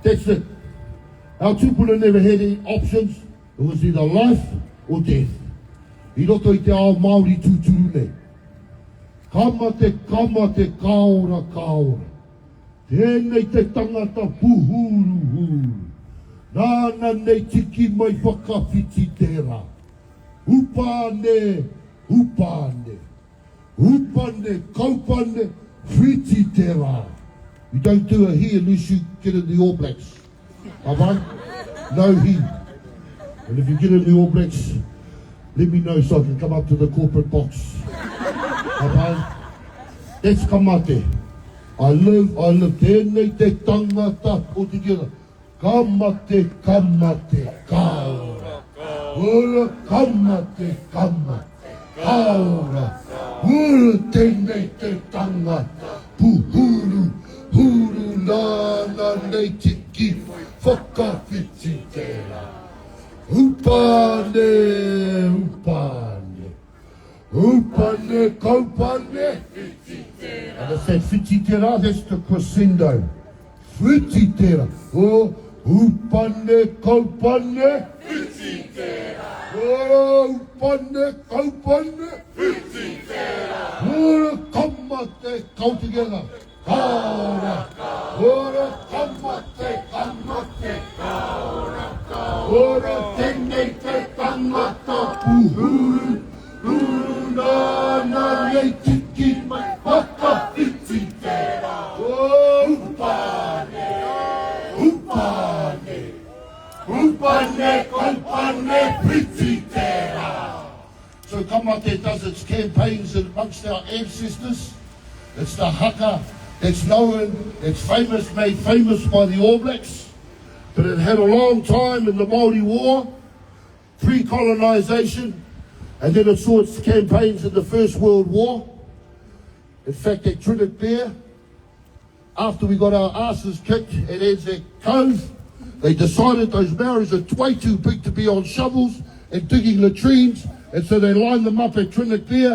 That's it. Our tūpuna never had any options. It was either life or death. I roto i te ao Māori tūturu nei. Ka mate, ka mate, ka ora, ka ora. Tēnei te tangata puhūruhūru. Nāna nei tiki mai whakawhiti te rā. Upane, upane. Upane, kaupane, whiti te rā. You don't do a he unless you get in the All Blacks. Ka pai? No he. And if you get in the All Blacks, let me know so I can come up to the corporate box. Ka pai? That's ka mate. I live, I live. Tēnei te tangata all together. Ka mate, ka mate, ka ora. Ora, ka mate, ka mate, ka ora. Ora tēnei te tangata, puhuru, huru nāna nei tiki, whakawhiti te rā. Upane, upane. Upane, kaupane. Whiti te rā. And it's that whiti te rā, that's the crescendo. Whiti te rā. Oh, upane, kaupane. Whiti te rā. Oh, upane, kaupane. Whiti te rā. Oh, ka mate, go together. Ka ora, ora, ka mate, ka mate, ka ora, ka ora, tēnei te tangata puhuru, huru nāna nei tiki mai, whakawhiti te rā. Oh, upane, upane, upane, kaupane, whiti te rā. So Ka Mate does its campaigns amongst our ancestors. It's the haka that's known, that's famous, made famous by the All Blacks. But it had a long time in the Māori War, pre-colonisation, and then it saw its campaigns in the First World War. In fact, at Trinity Bear, after we got our asses kicked at Anzac Cove, they decided those Maoris are way too big to be on shovels and digging latrines, and so they lined them up at Trinity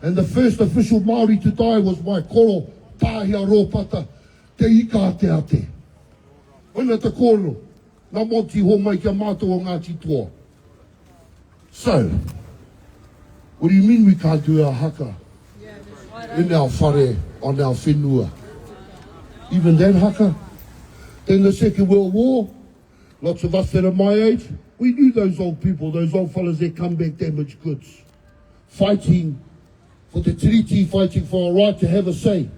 and the first official Maori to die was my koro, Pāhia Rōpata, Te Ika a Te Ate. Koina te kōrero, nā Monty hōmai ki a mātou o Ngāti Toa. So, what do you mean we can't do our haka in our whare, on our whenua? Even that haka? Then the Second World War, lots of us that are my age, we knew those old people, those old fellas that come back damaged goods, fighting for the treaty, fighting for our right to have a say.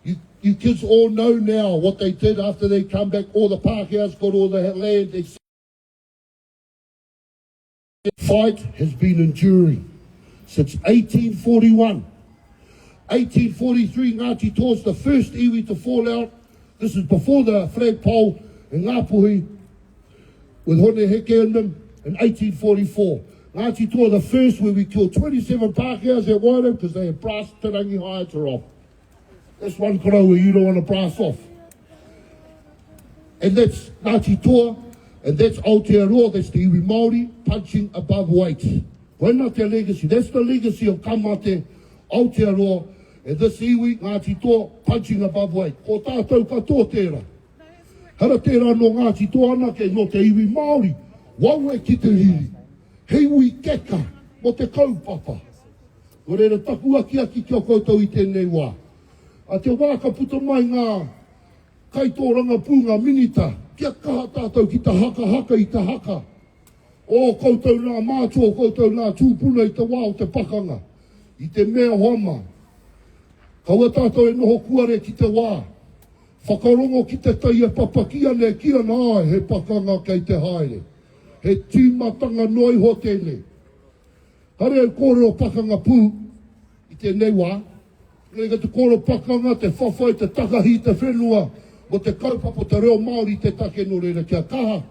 You, you kids all know now what they did after they come back. All the Pākehās got all the land. They fight has been enduring since 1841. 1843, Ngāti Toa's the first iwi to fall out. This is before the flagpole in Ngāpuhi with Hone Heke in them in 1844. Ngāti Toa the first where we killed 27 Pākehās at Wairau because they had brassed Te Rangi Haeata off. That's one koroua you don't want to brass off. And that's Ngāti Toa, and that's Aotearoa, that's the iwi Māori, punching above weight. Koina te legacy, that's the legacy of Ka Mate, Aotearoa, and this iwi, Ngāti Toa, punching above weight. Ko tātou katoa tērā. Hara tērā nō Ngāti Toa anake, nō te iwi Māori, wawe ki te riri. He iwi keka mō te kaupapa. Nō reira taku akiaki ki a koutou i tēnei wā. A te wā ka puta mai ngā kaitōrangapū, ngā minita, kia kaha tātou ki te hakahaka i te haka o koutou nā mātua, o koutou nā tūpuna i te wā o te pakanga, i te mea hoa mā. Kaua tātou e noho kuare ki te wā. Whakarongo ki te tai e papaki ana e kī ana āe he pakanga kei te haere. He tīmatanga noa iho tēnei. Kare au kōrero pakanga pū i tēnei wā, engari kei te kōrero pakanga, te whawhai, te takahi i te whenua mō te kaupapa o te reo Māori te take nō reira kia kaha,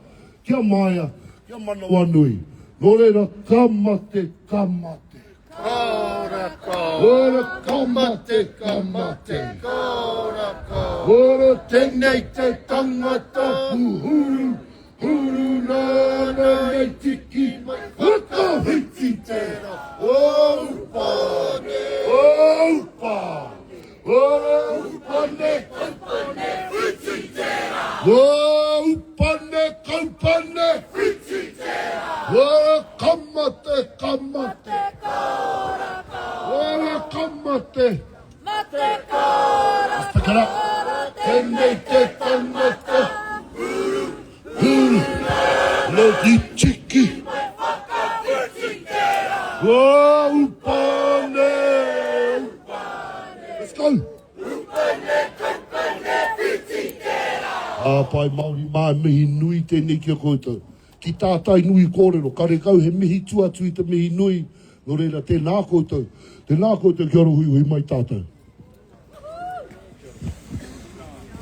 kia māia, kia manawanui. Nō reira, ka mate, ka mate. Ka ora, ka ora. Ka mate, ka mate. Ka ora, ka ora. Tēnei te tangata huhuru. Huru nāna nei tiki mai, whakawhiti te rā. Upane, upane, upane, whiti te rā. Let's pick it up. Tēnei te tangata. Huru. Loki tiki. Whoa, upane. Let's go. Ā, pai Māori mā, mihi nui tēnei ki a koutou. Ki tā Tainui kōrero, karekau he mihi tua atu i te mihi nui, nō reira tēnā koutou, tēnā koutou kia ora huihui mai tātou.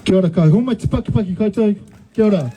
Kia ora kau. Homai te pakipaki koutou. Kia ora.